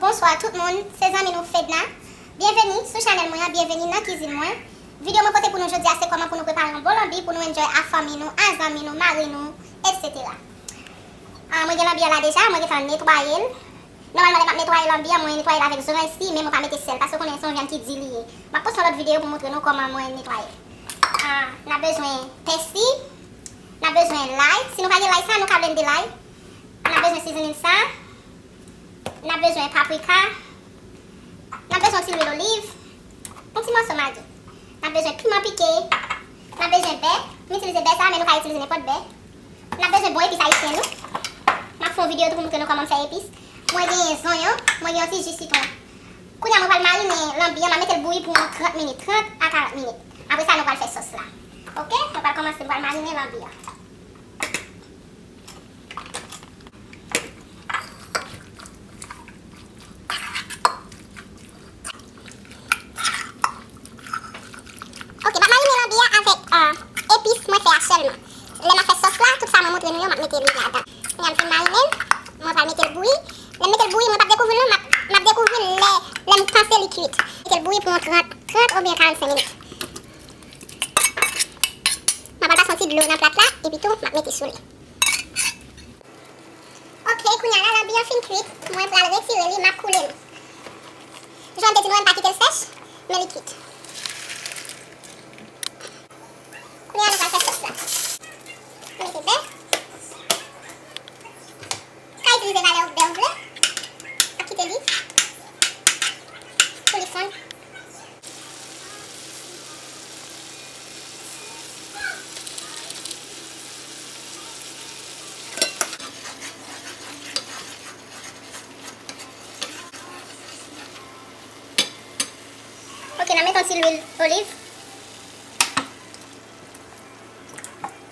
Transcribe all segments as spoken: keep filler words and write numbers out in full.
Bonswa tout moun, se zanmi nou Fedna. Byenveni sou chanèl mwen an, byenveni nan kizin mwen. Videyo mwen pote pou nou jodi a se kòman pou nou prepare yon bon lanbi pou nou enjoy a fanmi nou, a zanmi nou, mari nou, etsetera. Ah, mwen gen lanbi an la deja, mwen gentan netwaye l. Nòmalman, lè m ap netwaye lanbi an, mwen netwaye l avèk zransi, men mwen pa mete sèl, paske w konnen se yon vyann ki di li ye. M ap poste yon lòt videyo pou montre nou kòman mwen netwaye l. Ah, n ap bezwen pèsi, n ap bezwen lay. Si nou pa gen lay sa, nou ka blende lay. N ap bezwen sizinin sa. N ap bezwen paprika. N ap bezwen yon ti lwil oliv. Yon ti mòso magi. N ap bezwen piman pike. N ap bezwen bè. M itilize bè sa, men nou ka itilize nenpòt bè. N ap bezwen bon epis ayisyen nou. M ap fè yon videyo tou pou montre nou kòman m fè epis. Mwen gen zonyon, mwen gen yon ti ji sitwon. Kounye a mwen pral marinen lanbi an, m ap mete l bouyi pou yon trant minit, trant a karant minit. Apre sa, nou pral fè sòs la. Oke, mwen pral kòmanse, mwen pral marinen lanbi an. Ok, m ap marine lanbi a avèk, euh, epis mwen fè a sèlman. Lè m ap fè sòs la, tout sa mwen montre nou yo, m ap mete li ladan. Kounye a m fin marine l, mwen pral mete l bouyi. Lè m mete l bouyi, mwen p ap dekouvri l non, m ap, m ap dekouvri l lè, lè m panse li kuit. Mete l bouyi pou yon trant, trant oubyen karannsenk minit. Mwen pral pase yon ti dlo nan plat la, epi tou, m ap mete sou li. Ok, kounye a la, lanbi an fin kuit, mwen pral retire li, m ap koule l. Jan m te di nou, m pa kite l sèch, men li kuit. Kounye a, nou pral fè sòs la. Mete bè. Ou ka itilize valè bè ou vle. Ou kite li pou li fonn. Ok, n a mete yon ti lwil oliv.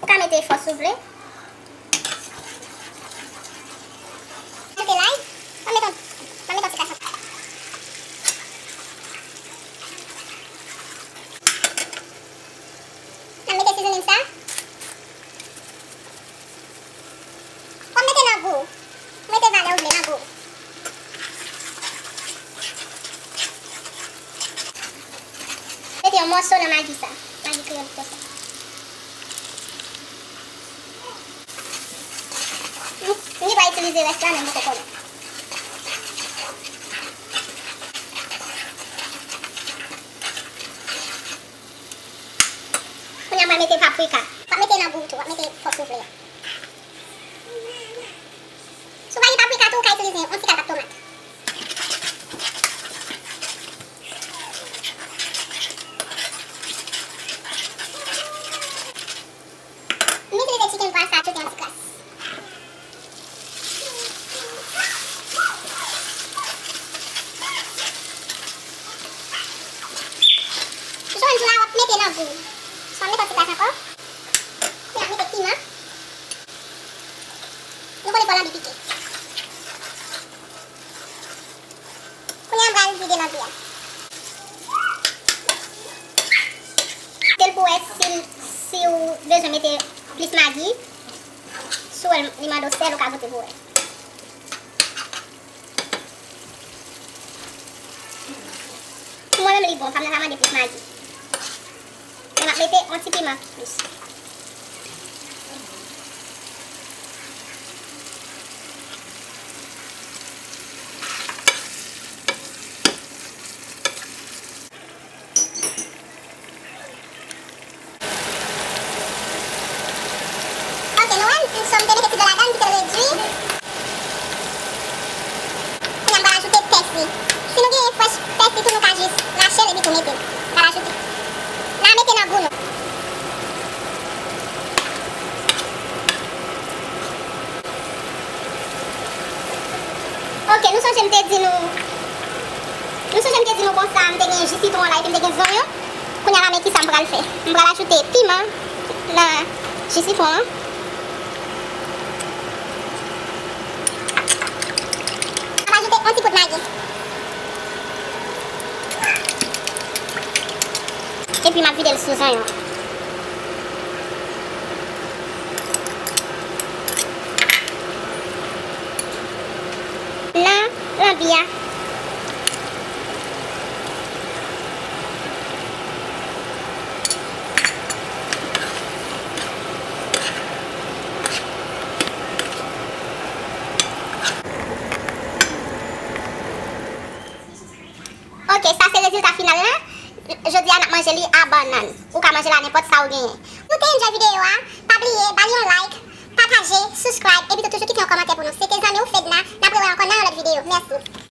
Ou ka mete fòs ou vle. Ajoute lay. Mwen mete yon, mwen mete yon ti kras. Mwen mete sizinin sa. Ou mete nan gou. Mete valè ou vle nan gou. Mete yon mòso nan magi sa. Magi kreyòl konsa. M, m pa itilize rès la, men m poko konnen. Kounye a, m pral mete paprika. W ap mete nan gou tou, w ap mete fòs ou vle a. Si w pa gen paprika tou, ou ka itilize yon ti kal pat tomat. M itilize chicken broth sa, ajoute yon ti kras. Jòn la, w ap mete nan gou. So, m mete yon ti kras ankò. Kounye a, m mete piman. Nou konnen fò lanbi pike. Kounye a, m pral vide lanbi a. Mete l pou wè si, si w bezwen mete plis magi. Si w wè li mande w sèl, ou ka ajoute pou wè. Pou mwen menm, li bon, pa m nan ka mande plis magi. Men m ap mete yon ti piman plis. Ok, nou wè, m, so m te mete ti dlo ladan, m kite l redui. Kounye a, m pral ajoute pèsi. Si nou genyen frèch pèsi tou, nou ka jis rache l epi tou mete l. M pral ajoute. N a mete nan gou nou. Ok, nou sonje m te di nou, nou sonje m te di nou konsa, m te gen ji sitwon la epi m te gen zonyon. Kounye a la, men kisa m pral fè. M pral ajoute piman nan ji sitwon an. M ap ajoute yon ti poud magi. Epi m ap vide l sou zonyon. Nan lanbi a, Sa se rezilta final la. Jodi a n ap manje li a bannann. Ou ka manje l a nenpòt sa ou genyen. Nou te enjoy videyo a, pa bliye ba li yon like, pataje, subscribe, epi tou toujou kite yon kòmantè pou nou. Se te zanmi w Fedna, n ap rewè ankò nan yon lòt videyo. Mèsi.